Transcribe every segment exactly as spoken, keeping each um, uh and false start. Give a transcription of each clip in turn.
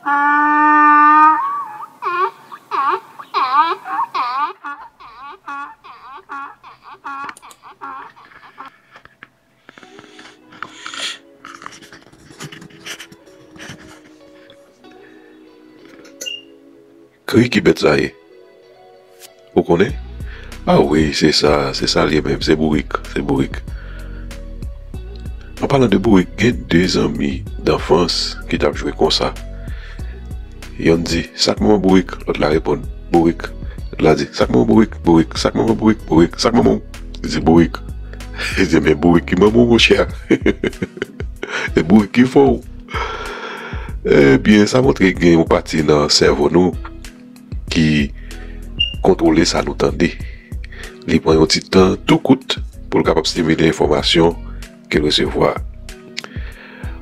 Kri ki bèt sa ye? Ou konnen? A wi, se sa, se sa l ye menm, se bourik, se bourik. An palan de bourik, gen de zanmi danfans ki t ap jwe konsa. Yonn di, "Sa k manman bourik?" Lòt la reponn, "Bourik." Lòt la di, "Sa k manman bourik? Bourik. Sa k manman bourik? Bourik. Sa k manman w?" Li di, "Bourik." Li di, "Men bourik ki manman w, monchè. E bourik ki fè w." Ebyen, sa montre gen yon pati nan sèvo nou ki kontwole sa nou tande. Li pran yon ti tan tou kout pou l kapab stimile enfòmasyon ke l resevwa.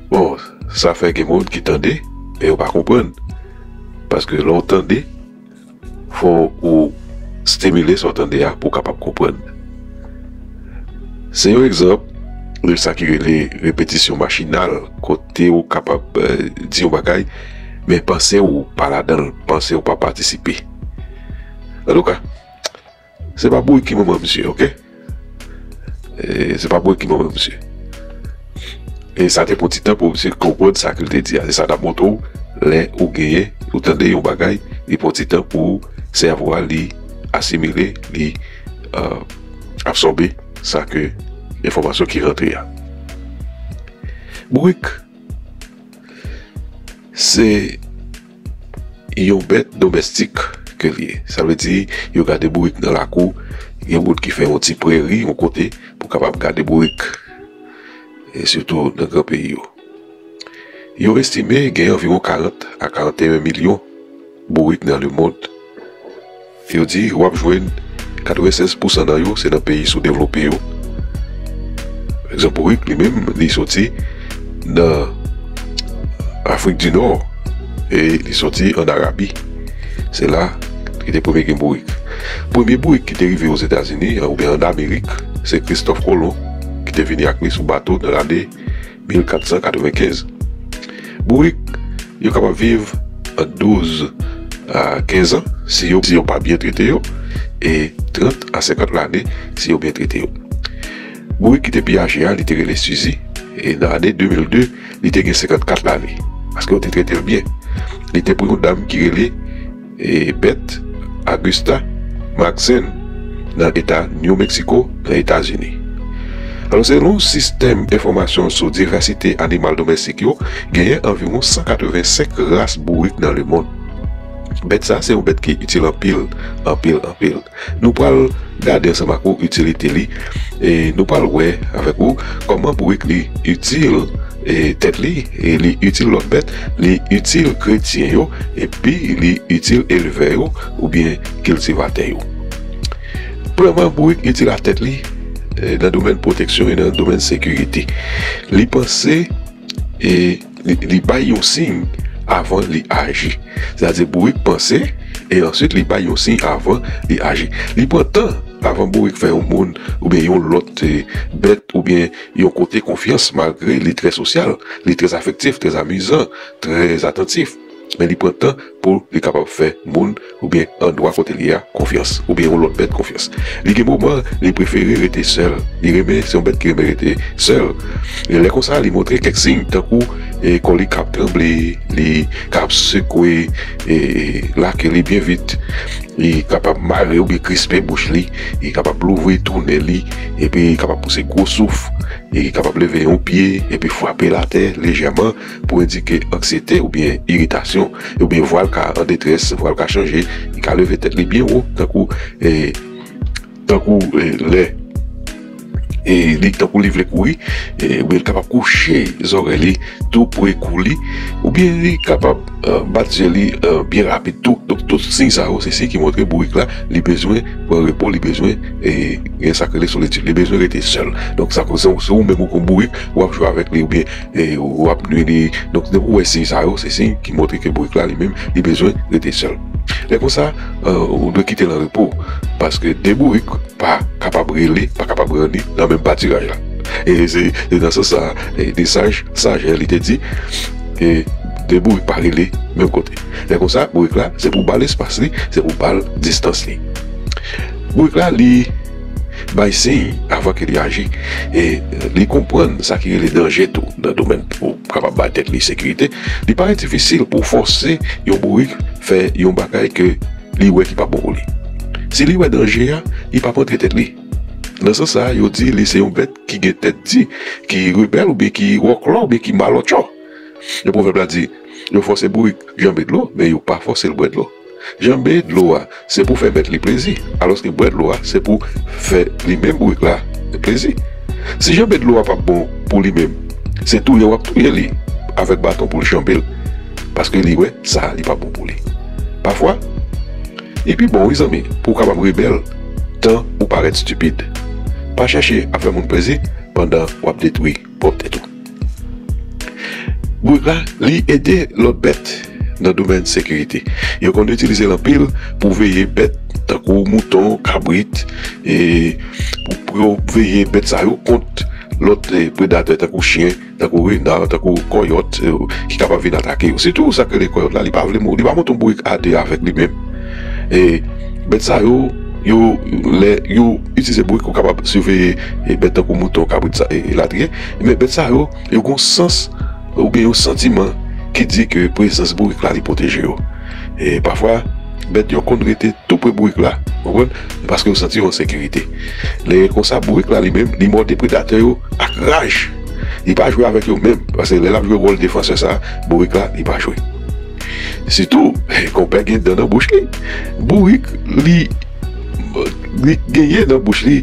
Bon, sa fè gen moun ki tande, men yo pa konprann. Paske lè w tande, fò ou stimile sa w tande a pou w kapab konprann. Se yon egzanp de sa ki rele repetisyon machinal, kote ou kapab, eh, di yon bagay, men panse w pa ladan l, panse w pa patisipe. Antouka, se pa bourik ki manman misye, oke? E, se pa bourik ki manman misye. E sa te pran ti tan pou misye konprann sa ke l te di a. Se sa n ap montre w, lè ou genyen, ou tande yon bagay, li pran ti tan pou sèvo a li asimile, li, eh, absòbe sa ke enfòmasyon ki rantre a. Bourik, se yon bèt domèstik ke l ye. Sa vle di, yo gade bourik nan lakou, gen moun ki fè yon ti preri, yon kote pou kapab gade bourik, e sitou nan gran peyi yo. Yo estime gen anviwon karant a karanteyen milyon bourik nan lemonn. Yo di w ap jwenn katrevennsèz pousan nan yo se nan peyi soudevlope yo. Pa egzanp, bourik li menm, li soti nan Afrik di Nò e li soti ann Arabi. Se la ki te premye gen bourik. Premye bourik ki te rive Ozetazini, oubyen ann Amerik, se Kristòf Kolon ki te vini ak li sou bato nan lane mil kat san katrevenkenz. Bourik yo kapab viv ant douz a kenz an si yo, si yo pa byen trete yo, e trant a senkant lane si yo byen trete yo. Bourik ki te pi aje a, li te rele Suzy, e nan ane de mil de, li te gen senkannkat lane, paske yo te trete l byen. Li te pou yon dam ki rele e Beth Augusta Markson nan eta New Mexico, nan Etazini. Alò, selon sistèm enfòmasyon sou divèsite animal domèstik yo, genyen anviwon san katrevensenk ras bourik nan lemonn. Bèt sa a se yon bèt ki itil anpil, anpil, anpil. Nou pral gade ansanm ak ou itilite li, e nou pral wè avèk ou kòman bourik li itil, e, tèt li, e li itil lòt bèt, li itil kretyen yo, epi li itil elvè yo oubyen kiltivatè yo. Premyèman, bourik itil a tèt li, e, nan domèn pwoteksyon e nan domèn sekirite. Li panse, e li, li bay yon siy avan li aji. Sètadi bourik panse, e answit li bay yon siy avan li aji. Li pran tan avan bourik fè yon moun oubyen yon lòt, e, bèt oubyen yon kote konfyans, malgre li trè sosyal, li trè afektif, trè amizan, trè atantif. Men li pran tan pou li kapab fè moun oubyen andwa kote li a konfyans, oubyen yon lòt bèt konfyans. Li gen moman li prefere rete sèl. Li renmen, se yon bèt ki renmen rete sèl. E lè konsa, li montre kèk siy, tankou, e, kò li k ap tranble, li k ap sekwe, e, lake li byen vit, li kapab mare oubyen krispe bouch li, li kapab louvri tou nen li, epi li kapab pouse gwo souf, li kapab leve yon pye epi frape l atè lejèman pou endike anksyete oubyen iritasyon, oubyen vwa l ka an detrès, vwa l ka chanje, li ka leve tèt li byen wo, tankou, e, tankou, e, lè, e, li, tankou li vle kouri, e, oubyen li kapab kouche zòrèy li tou pre kou li, oubyen li kapab, e, bat zye li, e, byen rapid tou. Donk, tout siy sa yo, se siy ki montre bourik la, li bezwen pran repo, li bezwen, e, gen sa k rele solitid, li bezwen rete sèl. Donk, sa koz se, se ou menm ou kon bourik, w ap jwe avèk li, oubyen, e, w ap nwi li. Donk, depi w wè siy sa yo, se siy ki montre ke bourik la, li menm, li bezwen rete sèl. Lè konsa, e, ou dwe kite l an repo, paske de bourik pa kapab rele, pa kapab ranni nan menm patiraj la. E se, se nan sans sa, e, de saj, sajè, li te di, e, de bourik pa rele menm kote. Lè konsa, bourik la, se pou ba l espas li, se pou ba l distans li. Bourik la, li bay siy avan ke li aji. E li konprann sa ki rele danje tou nan domèn pou kapab bay tèt li sekirite. Li parèt difisil pou fòse yon bourik fè yon bagay ke li wè ki pa bon pou li. Si li wè danje a, li p ap antre tèt li. Nan sans sa, yo di li se yon bèt ki gen tèt di, ki rebèl oubyen ki wòklò oubyen ki malòtjò. Yon pwovèb la di, yo fòse bourik janbe dlo, men yo pa fòse l bwè dlo. Janbe dlo a, se pou fè mèt li plezi, alòske bwè dlo a, se pou fè li menm bourik la plezi. Si janbe dlo a p ap bon pou li menm, se touye w ap touye li avèk baton pou l janbe l, paske li wè sa li pa bon pou li. Pafwa, li pi bon, wi zanmi, pou w kapab rebèl, tan ou parèt stipid. Pa chèche ap fè moun plezi pandan w ap detwi pwòp tèt ou. Bourik la, li ede lòt bèt nan domèn sekirite. Yo konn itilize l anpil pou veye bèt tankou mouton, kabrit, e pou, pou yo veye bèt sa yo kont lòt, e, predatè tankou chen, tankou rena, tankou kòyòt, e, ki kapab vin atake yo. Sitou sa k rele kòyòt la, li pa vle mou-, li pa monte yon bourik a de avèk li menm. E bèt sa yo, yo, lè yo itilize bourik, ou kapab siveye, e, bèt tankou mouton, kabrit, sa, e, elatriye. Men bèt sa yo, yo gon sans oubyen yon santiman ki di ke prezans bourik la li pwoteje yo. E pafwa, bèt yo konn rete tou pre bourik la, w konprann? Paske yo santi yo an sekirite. Lè konsa, bourik la li menm, li mòde predatè yo ak raj. Li pa jwe avèk yo menm, paske lè l ap jwe wòl defansè sa, bourik la, li pa jwe. Sitou, konpè gen dan nan bouch li. Bourik, li, li genyen nan bouch li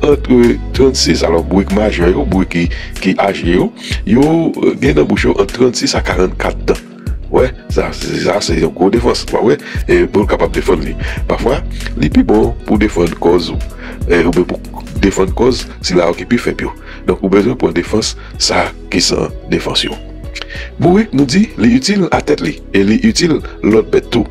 ant trannsis, alò, bourik majè yo, bourik ki, ki aje yo, yo, euh, gen nan bouch yo ant trannsis a karannkat dan. Wè, sa, se, sa, se yon gwo defans. Wè, wè, e pou l kapab defann li. Pafwa, li pi bon pou defann kòz ou, e, oubyen pou defann kòz sila yo ki pi fèb yo. Donk, ou bezwen pran defans sa ki san defans yo. Bourik, nou di, li itil a tèt li, e li itil lòt bèt tou.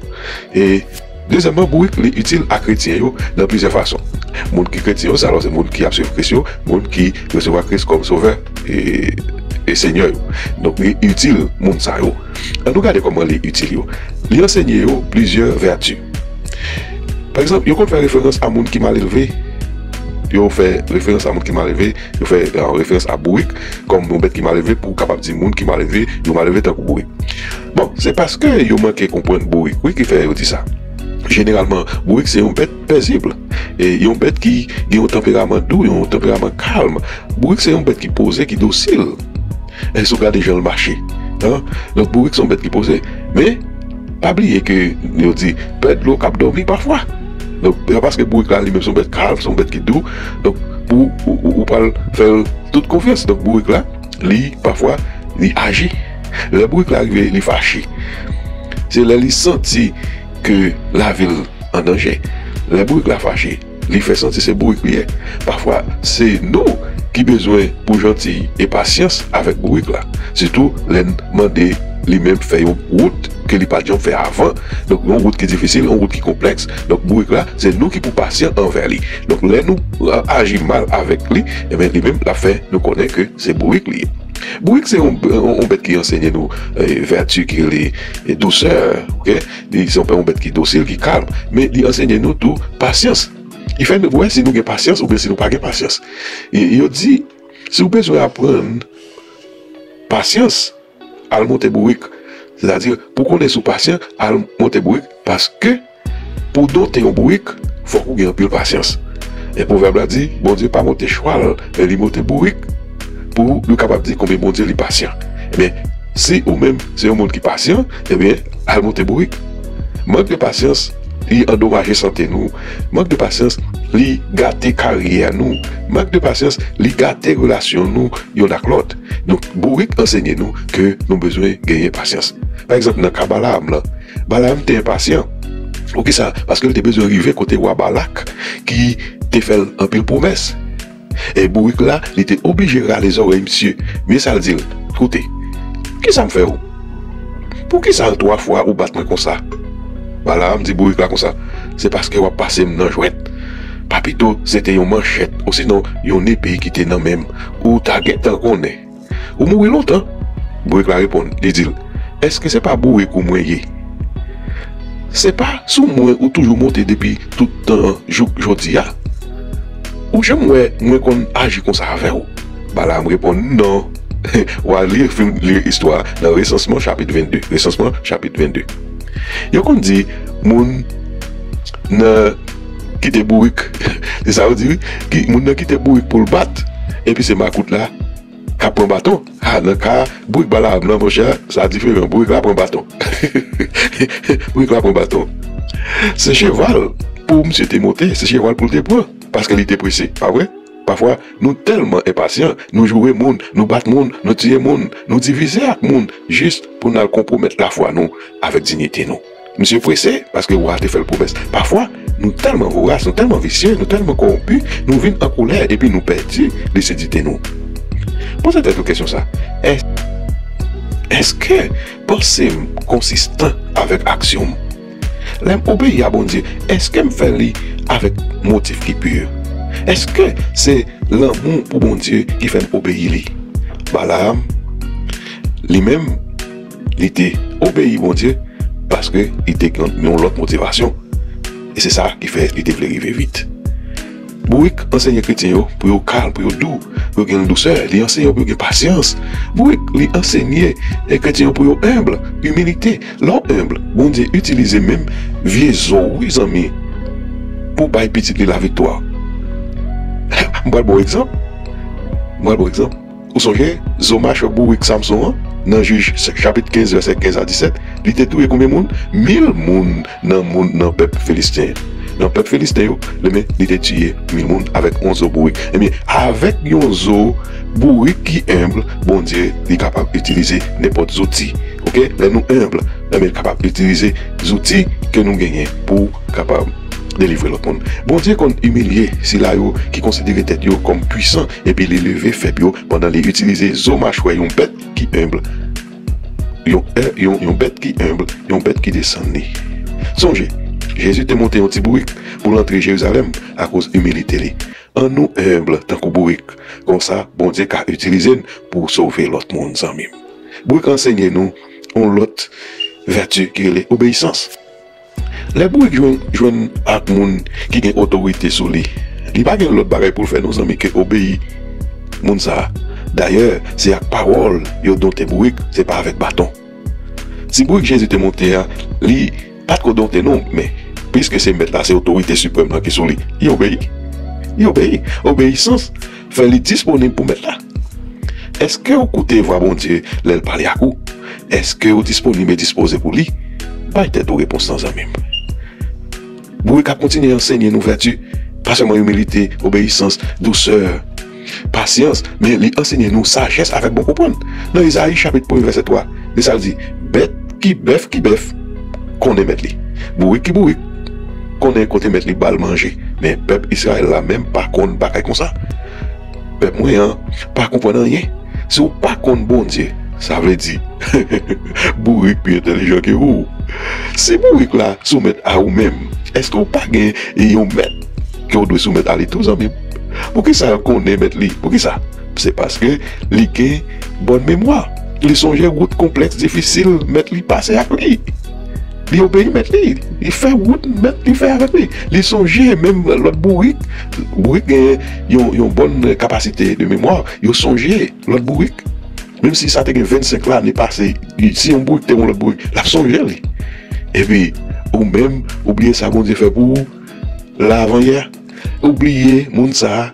E, dezyèmman, bourik, li itil a kretyen yo nan plizyè fason. Moun ki kretyen yo, se alò se moun ki ap swiv Kris yo, moun ki resevwa Kris kòm sovè e, e senyè yo. Donk, li itil moun sa yo. Ann nou gade kòman li itil yo. Li ansenye yo plizyè vèti. Pa egzanp, yo konn fè referans a moun ki malelve. Yo fè referans a moun ki malelve. Yo fè, euh, referans a bourik kòm yon bèt ki malelve pou kapab di moun ki malelve, yo malelve tankou bourik. Bon, se paske yo manke konprann bourik, wi, ki fè yo di sa. Jeneralman, bourik se yon bèt pezib. E yon bèt ki gen yon tanperaman dou, yon tanperaman kalm. Bourik se yon bèt ki poze, ki dosil. E si w gade jan l mache, an, donk bourik se yon bèt ki poze. Men, pa bliye ke yo di, pè dlo k ap dòmi pafwa. Donk, se pa paske bourik la li menm se yon bèt kalm, se yon bèt ki dou. Donk, pou ou, ou, ou pral fè l tout konfyans. Donk, bourik la, li, pafwa, li aji. Lè bourik la rive, li fache. Se lè li santi ke lavi l an danje. Lè bourik la fache, li fè santi se bourik li ye. Pafwa, se nou ki bezwen pou jantiy e pasyans avèk bourik la. Sitou lè n mande li menm fè yon wout ke li pa t janm fè avan. Donk, yon wout ki difisil, yon wout ki konplèks. Donk, bourik la, se nou ki pou pasyan anvè li. Donk, lè nou, a, aji mal avèk li, ebyen, li menm, l ap fè nou konnen ke se bourik li ye. Bourik se yon, yon, yon bèt ki ansenye nou, e, vèti ki rele, e, dousè, oke? Li se yon, yon bèt ki dosil, ki kalm, men li ansenye nou tou pasyans. Li fè nou wè si nou gen pasyans oubyen si nou pa gen pasyans. E yo di, si w bezwen aprann pasyans, al monte bourik. Sètadi, pou konnen si w pasyan, al monte bourik, paske pou w donte yon bourik, fòk ou gen anpil pasyans. E pwovèb la di, Bondye pa monte chwal, men li monte bourik pou nou kapab di konbyen Bondye li pasyan. Ebyen, si ou menm se yon moun ki pasyan, ebyen, al monte bourik. Mank de pasyans, li andomaje sante nou. Mank de pasyans, li gate karyè nou. Mank de pasyans, li gate relasyon nou youn ak lòt. Donk, bourik ansenye nou ke nou bezwen genyen pasyans. Pa egzanp, nan ka Balaam lan, Balaam te enpasyan. Poukisa? Paske l te bezwen rive kote wa Balak ki te fè l anpil pwomès. E bourik la, li te oblije rale zòrèy misye. Men sa l di l, koute, kisa m fè w? Poukisa an twa fwa ou bat mwen konsa? Balaam di bourik la konsa, se paske w ap pase m nan jwèt. Pa pito se te yon manchèt, osinon yon nepe ki te nan men m, ou ta gentan konnen. Ou mouri lontan. Bourik la reponn, li di l, Èske se pa bourik ou mwen ye? Se pa sou mwen ou toujou monte depi tout tan jouk jodi a? Ou janm wè mwen konn aji konsa avè w? Balaam reponn, non. W a li, fin li istwa nan Resansman chapit vennde. Resansman chapit vennde. Yo konn di moun nan kite bourik, se sa yo di wi, ki, moun nan kite bourik pou l bat, epi se makout la k ap pran baton. Ha, nan ka bourik Balaam nan, monchè, sa diferan. Bourik la pran baton. Bourik la pran baton. Se cheval pou misye te monte, se cheval pou l te pran, paske li te prese, pa vre? Pafwa, nou tèlman enpasyan, nou joure moun, nou bat moun, nou tiye moun, nou divize ak moun, jis pou n al konpwomèt lafwa nou avèk diyite nou. Misye prese, paske wa te fè l pwomès. Pafwa, nou tèlman voras, nou tèlman visye, nou tèlman kòwonpi, nou vin an kolè epi nou pèdi lisidite nou. Poze tèt ou kesyon sa. Èske panse m konsistan avèk aksyon m? Lè m obeyi a Bondye, èske m fè li avèk motif ki pi? Èske se lanmou pou Bondye ki fè m obeyi li? Balaam, li menm, li te obeyi Bondye paske li te gen yon lòt motivasyon. E se sa ki fè li te vle rive vit. Bourik ansenye kretyen yo pou yo kalm, pou yo dou, pou yo gen dousè. Li ansenye yo pou yo gen pasyans. Bourik, li ansenye, eh, kretyen yo pou yo enb, imilite. Lè w enb, Bondye itilize menm vye zo w, wi, zanmi, pou bay pitit li laviktwa. M pral ba w egzanp. M pral ba w egzanp. Ou sonje zo machwè bourik Samson an, nan Jij chapit kenz, vèsè kenz a disèt, li te touye konbyen moun? Mil moun nan moun nan pèp filisten. Nan pèp filisten yo, ebyen, li te tiye mil moun avèk yon zo bourik. Ebyen, avèk yon zo bourik ki enb, Bondye, li kapab itilize nenpòt zouti. Oke? Lè nou enb, ebyen, li kapab itilize zouti ke nou genyen pou kapab delivre lòt moun. Bondye konn imilye sila yo ki konsidere tèt yo kòm pwisan, epi li leve fèb yo pandan li itilize zo machwè yon bèt ki enb, yon, yon, yon bèt ki enb, yon bèt ki desann li. Sonje, Jezi te monte yon ti bourik pou l antre Jerizalèm akoz imilite li. Ann nou enb tankou bourik, konsa Bondye ka itilize n pou sove lòt moun, zanmi m. Bourik ansenye nou yon lòt vèti ki rele obeyisans. Lè bourik jwenn, jwenn ak moun ki gen otorite sou li, li pa gen lòt bagay pou l fè non, zanmi, ke obeyi moun sa a. Dayè, se ak pawòl yo donte bourik, se pa avèk baton. Ti bourik Jezi te monte a, li pa t ko donte non, men piske se mèt la, se otorite siprèm lan ki sou li, li obeyi. Li obeyi. Obeyisans fè li disponib pou mèt la. Èske w koute vwa Bondye lè l pale ak ou? Èske w disponib e dispoze pou li? Bay tèt ou repons lan, zanmi m. Bourik ap kontinye ansenye nou vèti, pa sèlman imilite, obeyisans, dousè, pasyans, men li ansenye nou sajès avèk bon konprann. Nan Izayi chapit premye vèsè twa, li sa l di, bèt ki bèf ki bèf konnen mèt li. Bourik ki bourik konnen kote mèt li ba l manje. Men pèp Izrayèl la menm pa konn bagay konsa. Pèp mwen an pa konprann anyen. Si w pa konn Bondye, sa vle di bourik pi entèlijan ke ou. Si bourik la soumèt a ou menm, èske w pa gen yon mèt ke w dwe soumèt a li tou, zanmi m? Poukisa l konnen mèt li? Poukisa? Se paske li gen bòn memwa. Li sonje wout konplèks, difisil mèt li pase ak li. Li obeyi mèt li. Li fè wout mèt li fè avèk li. Li sonje menm lòt bourik. Bourik gen yon, yon bòn kapasite de memwa. Yo sonje lòt bourik. Menm si sa te gen vennsenk lane pase, si yon bourik te yon lòt bourik, l ap sonje li. Epi, ou menm, ou bliye sa Bondye fè pou ou la avanyè. Ou bliye moun sa a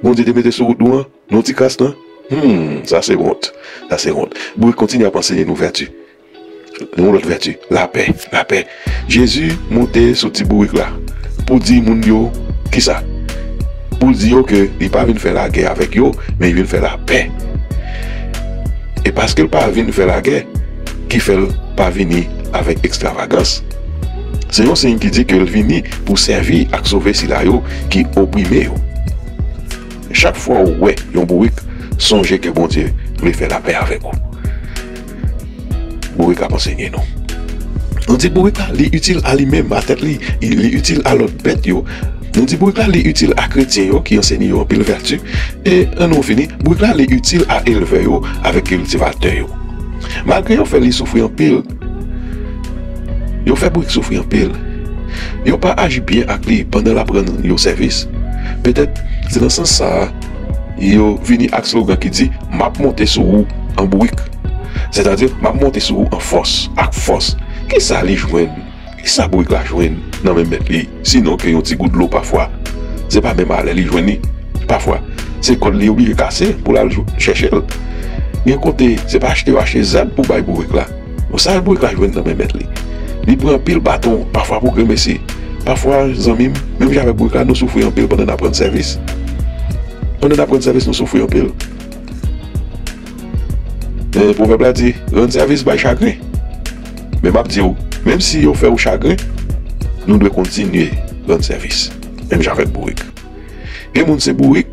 Bondye te mete sou wout ou an. Non ti kras lan. Hmm, sa se wont. Sa se wont. Bourik kontinye ap ansenye nou vèti. Yon lòt vèti. Lapè. Lapè. Jezi monte sou ti bourik la pou di moun yo kisa? Pou l di yo ke li pa vin fè lagè avèk yo, men li vin fè lapè. E paske l pa vin fè lagè, ki fè l pa vini avèk ekstravagans. Se yon siy ki di ke l vini pou sèvi ak sove sila yo ki oprime yo. Chak fwa w wè yon bourik, sonje ke Bondye vle fè lapè avèk ou. Bourik ap ansenye nou. Nou di bourik la, li itil a li menm, a tèt li, li itil a lòt bèt yo. Nou di bourik la, li itil a kretyen yo ki ansenye yo anpil vèti. E ann nou fini, bourik la, li itil a elvè yo avèk kiltivatè yo. Malgre yo fè li soufri anpil, yo fè Bourik soufri anpil. Yo pa aji byen ak li pandan l ap rann yo sèvis. Petèt, se nan sans sa a, yo vini ak slogan ki di, "M ap monte sou ou an bourik." Sètadi, "M ap monte sou ou an fòs, ak fòs." Kisa li jwenn? Kisa bourik la jwenn nan men mèt li, sinon ke yon ti gout dlo pafwa? Se pa menm alè li jwenn li. Pafwa, se kòd li oblije kase pou l al jou-, chèche l. Gen kote, se pa achte yo achte zèb pou bay bourik la. Bon, sa bourik la jwenn nan men mèt li. Li pran anpil baton, pafwa pou grenmesi. Pafwa, zanmi m, menm jan avèk bourik la, nou soufri anpil pandan n ap rann sèvis. Pandan n ap rann sèvis, nou soufri anpil. Men pwovèb la di, "Rann sèvis bay chagren." Men m ap di w, menm si yo fè w chagren, nou dwe kontinye rann sèvis. Menm jan avèk bourik. Gen moun se bourik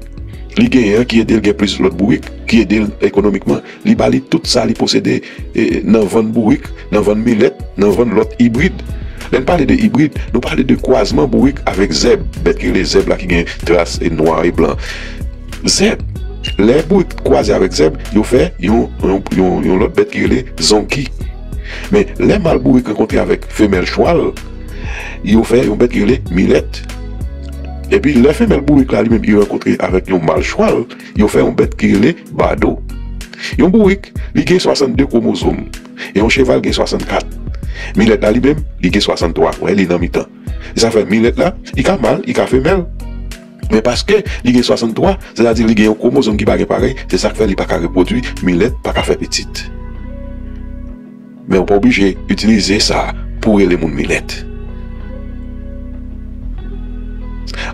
li genyen an ki ede l gen plis lòt bourik, ki ede l ekonomikman, li ba li tout sa li posede, e, nan vann bourik, nan vann milèt, nan vann lòt ibrid. Lè n pale de ibrid, nou pale de kwazman bourik avèk zèb, bèt ki rele zèb la ki gen tras e nwa e blan. Zèb, lè bourik kwaze avèk zèb, yo fè yon, yon, yon, yon lòt bèt ki rele zonki. Men, lè mal bourik rankontre avèk femèl chwal, yo fè yon bèt ki rele milèt. Epi, lè femèl bourik la li menm, li rankontre avèk yon mal chwal, yo fè yon bèt ki rele bado. Yon bourik, li gen swasannde kwomozòm, e yon cheval gen swasannkat. Milèt la li menm, li gen swasanntwa, wè, li nan mitan. Sa fè milèt la, li ka mal, li ka femèl. Men paske li gen swasanntwa, sètadi li gen yon kwomozòm ki pa gen parèy, se sa k fè li pa ka repwodui, milèt pa ka fè pitit. Men ou pa oblije itilize sa pou rele moun milèt.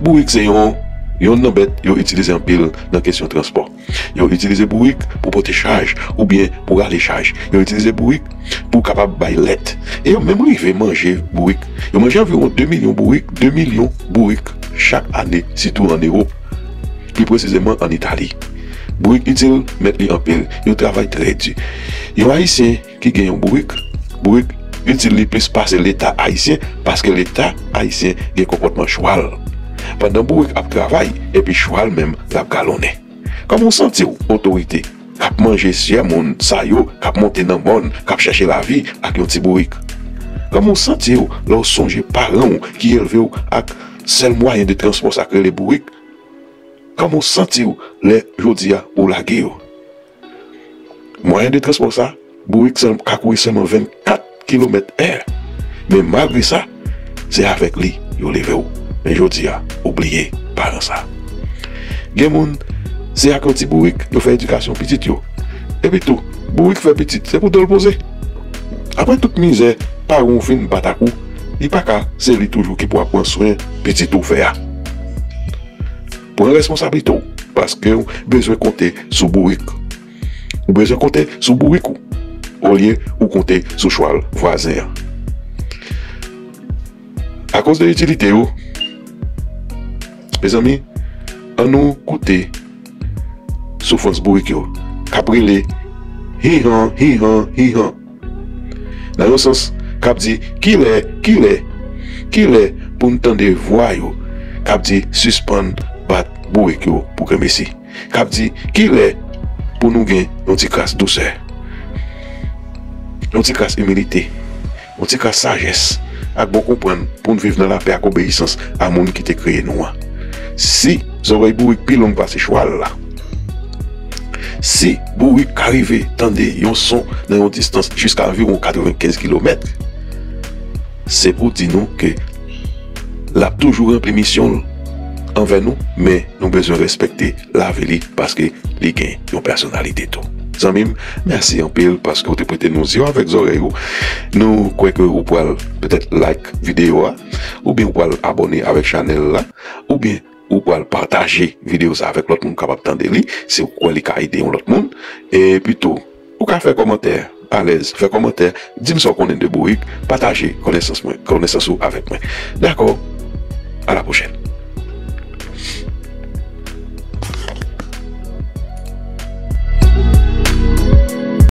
Bourik se yon, yonn nan bèt yo itilize anpil nan kesyon transpò. Yo itilize bourik pou pote chaj oubyen pou rale chaj. Yo itilize bourik pou kapab bay lèt. E yo menm rive manje bourik. Yo manje anviwon de milyon bourik, de milyon bourik chak ane, sitou ann Ewòp. Pi presizeman ann Itali. Bourik itil mèt li anpil. Yo travay trè di. Yon Ayisyen ki gen yon bourik, bourik itil li plis pase Leta ayisyen, paske Leta ayisyen gen konpòtman chwal. Pandan bourik ap travay, epi chwal menm l ap galonnen. Kòman w santi w, otorite, k ap manje syè moun sa yo, k ap monte nan mòn, k ap chèche lavi ak yon ti bourik? Kòman w santi w lè w sonje paran w ki elve w ak sèl mwayen de transpò sa k rele bourik? Kòman w santi w lè jodi a ou lage yo? Mwayen de transpò sa, bourik sèl-, ka kouri sèlman vennkat kilomèt è. Men malgre sa, se avèk li yo leve w. Men jodi a, ou bliye paran sa. Gen moun, se ak yon ti bourik yo fè edikasyon pitit yo. Epi tou, bourik fè pitit, se pou do l poze. Apre tout mizè paran w fin bat ak ou, li pa ka se li toujou ki pou ap pran swen pitit ou fè a. Pran responsablite w, paske w bezwen konte sou bourik. Ou bezwen konte sou bourik ou, olye ou konte sou chwal vwazen an. Akoz de itilite yo, mezanmi, ann nou koute soufrans bourik yo, k ap rele hihan, hihan, hihan. Nan yon sans, k ap di, "Kilè, kilè, kilè pou n tande vwa yo k ap di, 'Sispann bat bourik yo pou grenmesi'?" K ap di, "Kilè pou nou gen yon ti kras dousè, yon ti kras imilite, yon ti kras sajès ak bon konprann pou n viv nan lapè ak obeyisans a moun ki te kreye nou an?" Si zòrèy bourik pi long pase chwal la, si bourik ka rive tande yon son nan yon distans jiska anviwon katrevenkenz kilomèt, se pou di nou ke l ap toujou ranpli misyon l anvè nou, men nou bezwen respekte lavi li paske li gen yon pèsonalite tou. Zanmi m, mèsi anpil paske w te prete nou zye w avèk zòrèy ou. Nou kwè ke ou pral petèt like videyo a, oubyen ou pral abòne avèk chanèl la, oubyen ou pral pataje videyo sa avèk lòt moun kapab tande li, si w kwè li ka ede yon lòt moun. Epi tou, ou ka fè kòmantè, alèz, fè kòmantè, di m sa w konnen de bourik, pataje konesans mwen, konesans ou avèk mwen. Dakò? A la pwochèn.